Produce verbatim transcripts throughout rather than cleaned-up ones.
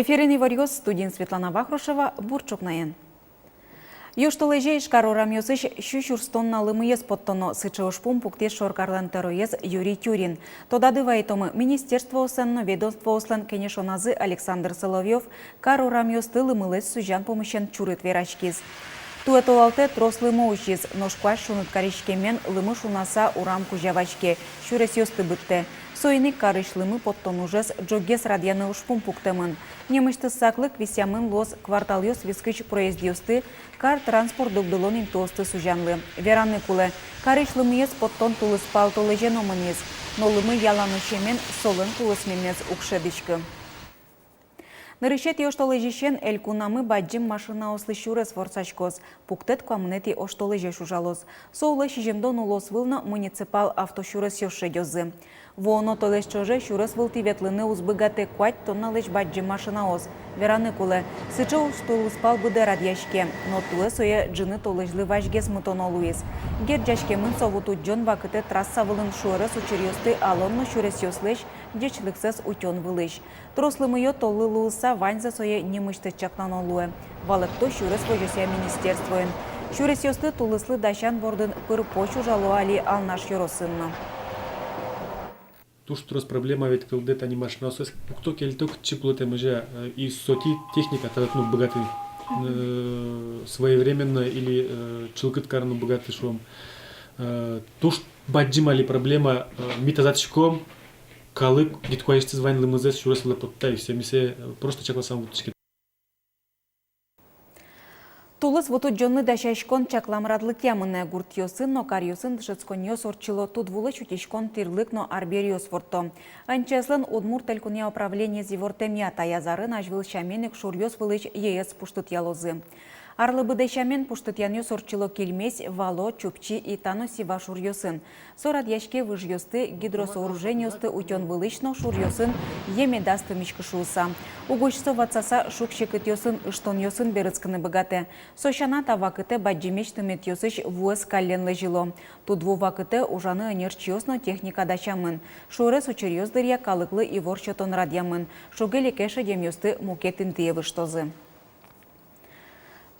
Эфирын иворъёс, студиын Светлана Вахрушева. Бур ӵукнаен. Ёштолэзе Ижкар урамъёсысь сю сюрс тонна лымыез поттоно. Сыӵе ужпум пуктӥз шоркарлэн тӧроез Юрий Тюрин. Тодады вайытомы, министерствоослэн но ведомствоослэн кенешоназы Александр Соловьёв кар урамъёсты лымылэсь сузян пумысен чурыт вераськиз. Туэ толалтэ трос лымы усиз, нош куазь шуныт кариськемен лымы шунаса урам кузя ваське, сюресъёсты быдтэ. Соин ик карысь лымы поттон ужез ӝоггес радъяны ужпум пуктэмын. Нимысьтыз саклык висъямын луоз кварталъёс вискысь проездъёсты, кар транспорт дугдылон интыосты сузянлы. Вераны кулэ, карысь лымыез поттон тулыспал толэзе но мынӥз, но лымы ялан усемен солэн кулэсмемез уг шӧдӥськы. Нырысетӥ оштолэзьысен элькунамы бадӟым машинаослы сюрес ворсаськоз. Пуктэт куамынэтӥ оштолэзёзь ужалоз. Со улэ сизьымдон улос выл но муниципал автосюресъёс шедёзы. Вуоно толэзь ӵоже сюрес вылтӥ ветлыны уз быгатэ куать тонналэсь бадӟым машинаос. Вераны кулэ, сыӵе уж тулыспал быдэ радъяське, но туэ сое ӝыны толэзьлы вазьгес мытоно луиз. Герӟаськемын со вутудӟон вакытэ трасса вылын шуэрес учыръёсты алон но сюресъёслэсь ӟечлыксэс утён вылысь. Трос лымыё толлы луыса ваньзэ сое нимысьтыз чаклано луэ, валэкто сюрес возёсъя министерствоын. Сюресъёсты тулыслы дасян бордын пыр-поч ужало али Алнаш ёросын но. Туж трос проблема ведь кылдэ тани машинаоссэс пукто-кельто кытчы кулэ тэмыжа, э, и сотӥ техника таӵе но быгатэ, э, своевременно или, э, чылкыт карыны быгатэ шуом. Э, туж бадӟым али проблема, э, ми тазатӥськом, калык гид куазьысьтыз вань лымызэс сюрес вылэ потта, и всё, ми сое, э, просто чакласам вуттӥське. Тулыс вутудӟонлы дасяськон чаклам радлыкъя мынэ. Гуртъёсын но каръёсын дышетсконъёс ортчыло, тудвулэсь утиськон тӥрлык но арбериос ворто. МЧС-лэн Удмурт Элькунъя управлениез ивортэмъя, таяз арын азьвыл сямен ик шуръёс вылысь йӧэз пуштытъялозы. Арлы быдэ сямен пуштытъянъёс ортчыло Кильмезь, Вало, Чупчи, Ита но Сива шуръёсын. Со радъяське выжъёсты, гидросооружениосты утён вылысь но шуръёсын йӧ медаз тымиськы шуыса. Угось со ватсаса шуг-секытъёсын, ыштонъёсын берытскыны быгатэ. Со сяна, та вакытэ бадӟымесь тыметъёсысь вуэз каллен лэзьыло. Тудву вакытэ ужаны ӧнерчиос но техника дасямын. Шуэрес учыръёс дыръя калыклы ивор сётон радъямын. Шуге-леке шедемъёсты мукет интые выжтозы.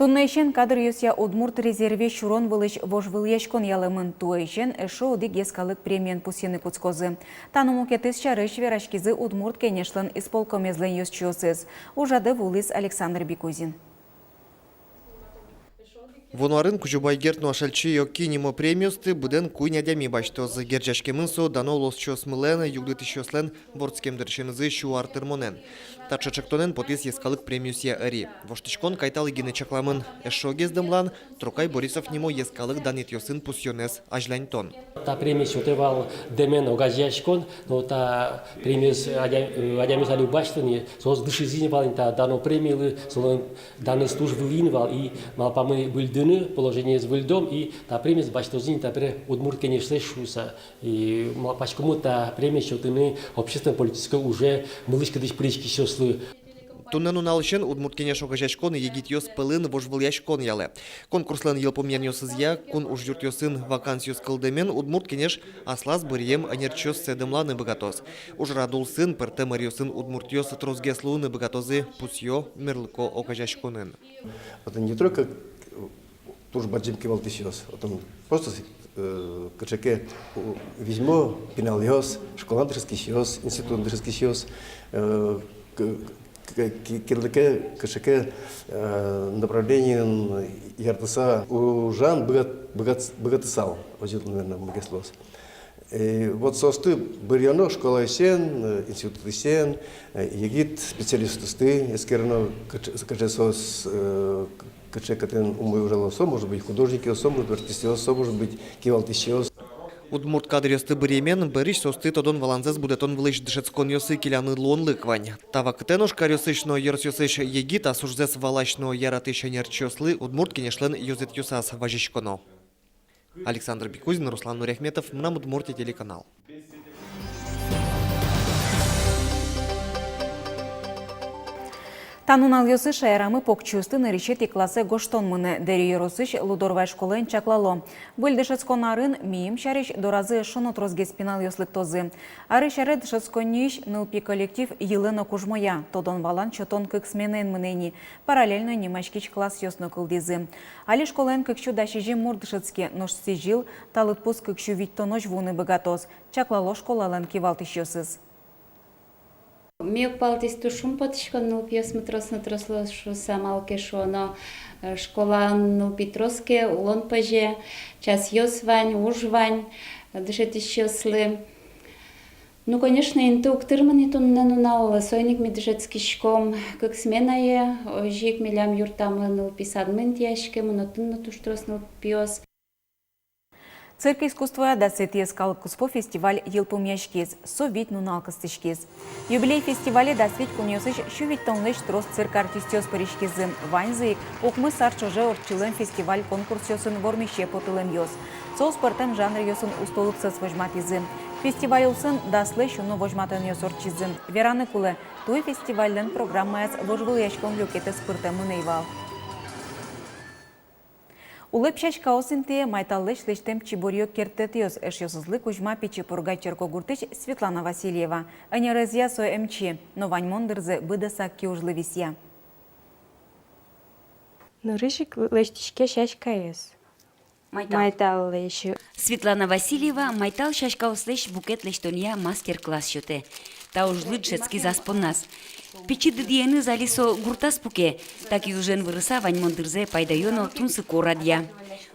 Туннэысен кадръёсъя удмурт резерве сюрон вылысь вожвылъяськон ялэмын. Туэысен эшшо одӥг йӧскалык премиен пусйыны кутскозы. Та но мукетыз сярысь вераськизы Удмурт Кенешлэн исполкомезлэн ёзчиосыз. Ужрадэ вуылӥз Александр Бикузин. Вуоно арын Кузебай Герд но Ашальчи Оки нимо премиосты быдэн куинь адями басьтоз. Герӟаськемын со дано улосчиосмылэн, югдытӥсьёслэн вордскем дырысенызы сю ар тырмонэн. Таӵе ӵектонэн потӥз йӧскалык премиосъя ӧри. Воштӥськон кайталы гинэ чакламын. Эшшо огез дэмлан — Трокай Борисов нимо йӧскалык данъетъёсын пусъёнэз азьланьтон. Та премиез сётэ вал дэмен огазеяськон, но та премиез адя-, э, адямиос али уг басьто ни, соос дышизы ни вал ини та дано премилы, солэн данэз туж вылӥ ни вал, и малпамы выльдыны, положениез выльдом, и та премиез басьтозы ини табере Удмурт Кенешлэсь шуыса. И малпаськомы та премиез сётыны общественно-политической уже мылысь-кыдысь пыриськисьёслы. Туннэ нуналысен Удмурт Кенеш огазеяськон егитъёс пӧлын вожвылъяськон ялэ. Конкурслэн йылпумъянъёсызъя, кун ужъюртъёсын вакансиос кылдэмен, Удмурт Кенеш аслаз быръем ӧнерчиоссэ дэмланы быгатоз. Ужрад улсын пӧртэм ӧръёсын удмуртъёс тросгес луыны быгатозы, пусъё мерлыко огазеяськонын. Это не только туж бадӟым кивалтӥсьёс, отын просто, э, кыӵе ке, у, визьмо пиналъёс, школаын дышетскисьёс, институтын дышетскисьёс, э, к-, к-, к-, кин ке кыӵе ке, э, направлениын ярдыса ужан быгат-, быгат-, быгатысал, озьы, наверно, мукет луоз. И вот соосты быръёно школаысен, э, институтысен, э, егит специалистъёсты эскероно, кыӵе, кыӵе соос, э, кыӵе ке тӥни умой ужало со, может быть, художникъёс со, может быть, артистъёс со, может быть, кивалтӥсьёс. Удмурт кадръёсты быръемен, бӧрысь соосты тодон-валанзэс будэтон вылысь дышетсконъёсы келяны луонлык вань. Та вакытэ нош каръёсысь но ёросъёсысь егит, ас ужзэс валась но яратӥсь ӧнерчиослы Удмурт Кенешлэн ёзэтъёсаз вазиськоно. Александр Бикузин, Руслан Нуриахметов, «Мынам Удмуртие» телеканал. Та нуналъёсы шаерамы покчиосты нырысетӥ классэ гожтон мынэ. Дэри ёросысь Лудорвай школаын чаклало: выль дышетскон арын мийым сярысь доразы эшшо но тросгес пиналъёс лыктозы. Арысь аре дышетсконниысь нылпи коллектив йылэ но кужмоя. Тодон-валан сётон кык сменаен мынэ ини, параллельно нимаськись классъёс но кылдӥзы. Али школаын кык сю дас сизьым мурт дышетске, нош сӥзьыл та лыдпус кык сю витьтонозь вуыны быгатоз, чаклало школалэн кивалтӥсьёсыз. Ми уг палтӥз туж шумпотӥськом, нылпиосмы трос но трос луо шуыса, малы ке шуоно, э, школаын нылпи трос ке, улон пӧзе, часъёс вань, уж вань, э, дышетӥсьёслы. Ну, конечно, инты уг тырмы ни туннэ нуналлы, соин ик ми дышетскиськом кык сменае, озьы ик милям юртамы нылпи садмы интыяськемын, отын но туж трос нылпиос. Цирк искусствоя дасэтӥез калык куспо фестиваль йылпумъяськиз, со вить нунал кыстӥськиз. Юбилей фестивале дас вить кунъёсысь сю витьтонлэсь трос цирк артистъёс пыриськизы. Ваньзы ик укмыс ар ӵоже ортчылэм фестиваль-конкурсъёсын вормисе потылэмъёс. Соос пӧртэм жанръёсын устолыксэс возьматӥзы. Фестиваль улсын даслэсь уно возьматонъёс ортчизы. Вераны кулэ, туэ фестивальлэн программаяз вожвылъяськон люкетэз пыртэмын ӧй вал. Улэп сяськаос интые майталлэсь лэсьтэм чиборъё керттэтъёс. Эшъёсызлы кузьма Пичи Пурга черкогуртысь Светлана Васильева. Ӧнерезъя со эмчи, но ваньмон дырзэ быдэсак киужлы висъя. Нырысь ик лэсьтӥське сяськаез. Майтал. Майталлэсь. Светлана Васильева майтал сяськаослэсь букет лэсьтонъя мастер-класс сётэ. Та ужлы дышетскиз ас понназ. Пичи дыдыеныз али со гуртаз пуке. Та киужен вырыса ваньмон дырзэ пайдаё но тунсыко радъя.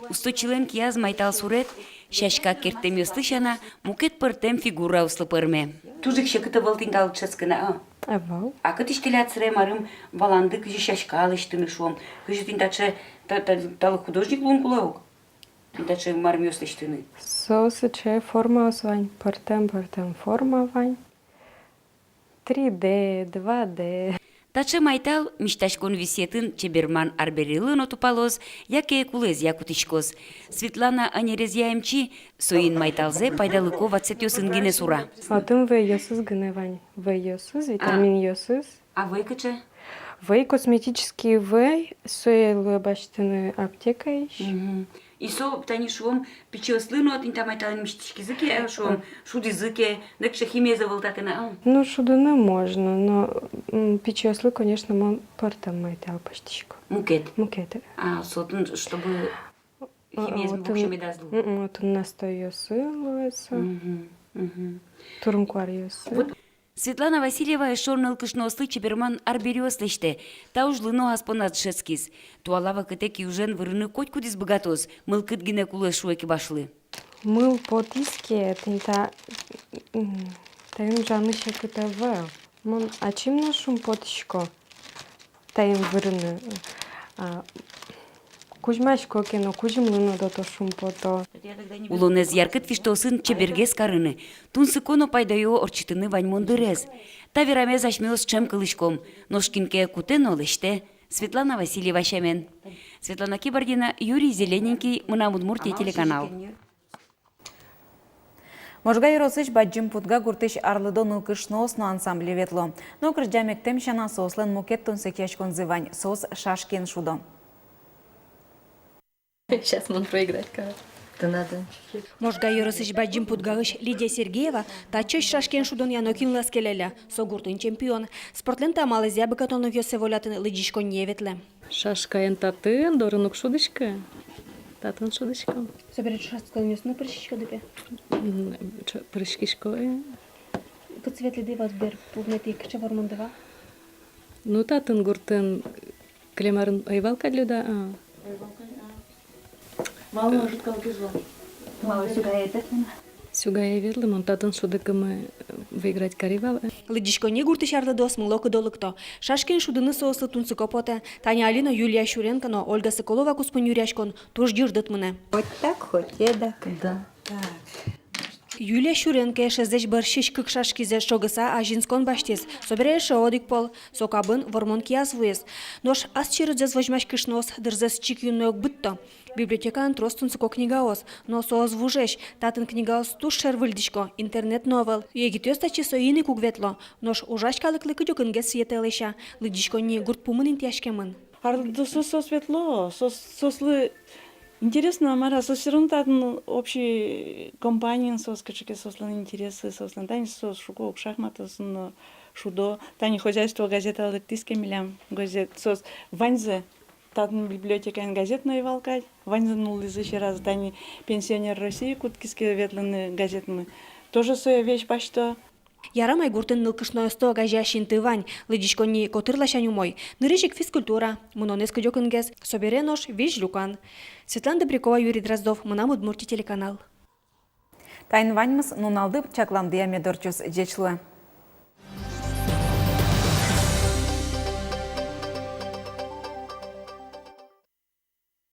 Усточилэн кияз майтал сурет сяська керттэмъёслы сяна, мукет пӧртэм фигураослы пӧрме. Туж ик секыт ӧвӧл тӥни талы дышетскыны, а? Ӧвӧл. А кытысь тӥляд сыре, марым, валанды, кызьы сяська лэсьтыны, шуом? Кызьы тӥни таӵе, та, та, талы художник луыны кулэ ук? Тӥни таӵе марымъёс лэсьтыны. Со сыӵе формаос вань, пӧртэм-пӧртэм форма вань. Три дэ, два дэ. Таӵе майтал мисьтаськон висъетын чеберман арберилы но тупалоз, яке кулэзъя кутӥськоз. Светлана ӧнерезъя эмчи, соин майталзэ пайдалыко ватсэтъёсын гинэ сура. Отын вӧйёсыз гинэ вань, вӧйёсыз, а, витаминъёсыз. А вӧй кыӵе? Вӧй, косметический вӧй, сое луэ басьтыны аптекаысь. Мгм. И со, тани шуом, пичиослы но тӥни та майталэн мисьтӥськизы ке, э, шуом, шудӥзы ке, нокыӵе химиез ӧвӧл татын, а? Ну, шудыны можно, но, м, пичиослы, конечно, мон пӧртэм майтал пӧзьтӥсько. Мукет? Мукет. А, со отын, чтобы химиез, о, отын, воксё медаз лу. М-м, отын настойёсы луэ со. Мгм, мгм. Турын-куаръёсы. Вот. Светлана Васильева эшшо нылкышноослы чеберман арбериос лэсьтэ. Та ужлы но ас понназ дышетскиз. Туала вакытэ киужен вырыны котькудӥз быгатоз, мылкыд гинэ кулэ, шуэ кибашлы. Мыл потӥз ке, тӥни та, м, таин ужаны секыт ӧвӧл. Мон ачим но шумпотӥсько таин вырыны, а, кузьмасько ке но, кузьымлы но дотоз, шумпото. Улонэз яркыт висьтоосын чебергес карыны, тунсыко но пайдаё ортчытыны ваньмон дырез. Та верамез асьмеос ӵем кылӥськом, нош кин ке кутэ но лэсьтэ, Светлана Васильева сямен. Светлана Кибардина, Юрий Зелененький, «Мынам Удмуртие» телеканал. Можга ёросысь Бадӟым Пудга гуртысь «Арлыдо нылкышноос» но ансамбле ветло. Но кырӟам-эктэм сяна соослэн мукет тунсыкъяськонзы вань, соос шашкиен шудо. Щас мон проиграть каро. Тынады. Можга ёросысь Бадӟым Пудгаысь Лидия Сергеева татчыозь шашкиен шудонъя нокинлы ӧз келялля, со гуртын чемпион. Спортлэн та амалэзъя быгатонлыкъёссэ волятыны лыдӟиськонние ветлэ. Шашкаен татын, дорын уг шудӥськы. Татын шудӥськом. Собере ӵошатсконъёсы но пыриськиськоды-а? М, ӵо-, пыриськисько, э. Кытчы ветлӥды вал, бер пумитӥ, кыӵе вормонды вал? Ну, татын гуртын кылем арын ӧй вал кадь луиз-а? Малы ӧжыт калыкез вал? Малы сюгае ветлӥд? Сюгае ветлӥ, мон татын шудыкымы выиграть кари вал. Лыдӟиськонние гуртысь арлыдоос мылокыдо лыкто. Шашкиен шудыны соослы тунсыко потэ. Тани али но Юлия Сюренко но Ольга Соколова куспын нюръяськон туж ӟырдыт мынэ. Хоть так, хоть эдак. Да. Так. Юлия Щуренко эшезлэсь бӧрсьысь кык шашкизэ шогыса азинскон басьтӥз. Собере эшшо одӥг пол, со кабын вормон кияз вуиз. Нош ас чередзэс возьмась кышноос дырзэс чик юнме уг быдто. Библиотекаын трос тунсыко книгаос, но соос вужесь. Татын книгаос туж шер выльдӥсько, интернет но ӧвӧл. Егитъёс татчы соин ик уг ветло, нош ужась калыклы кыдёкынгес сӥетэ, лэся. Лыдӟиськонни гурт пумын интыяськемын. Арлыдо соос, соос ветло, соос, соослы интересно, мар-а, соос всё равно татын общий компаниын, соос кыӵе ке, соослэн интересы, соослэн, тани соос шуко ук шахматъёсын но шудо, тани «Хозяйство» газета лыктӥз ке милям, газет, соос ваньзы татын библиотекаын газет но ӧй вал кадь, ваньзы нуллӥзы сьӧразы, тани «Пенсионер России» кутскиз ке ветлыны газетмы, тоже сое весь басьто. Ярамай гуртын нылкышноосты огазеясь инты вань, лыдӟиськонни котыр ласянь умой. Нырысь ик физкультура, мынонэз кыдёкынгес, собере нош визь люкан. Светлана Добрякова, Юрий Дроздов, «Мынам Удмуртие» телеканал. Таин ваньмыз, нуналды чакламдыя мед ортчоз. Ӟеч луэ.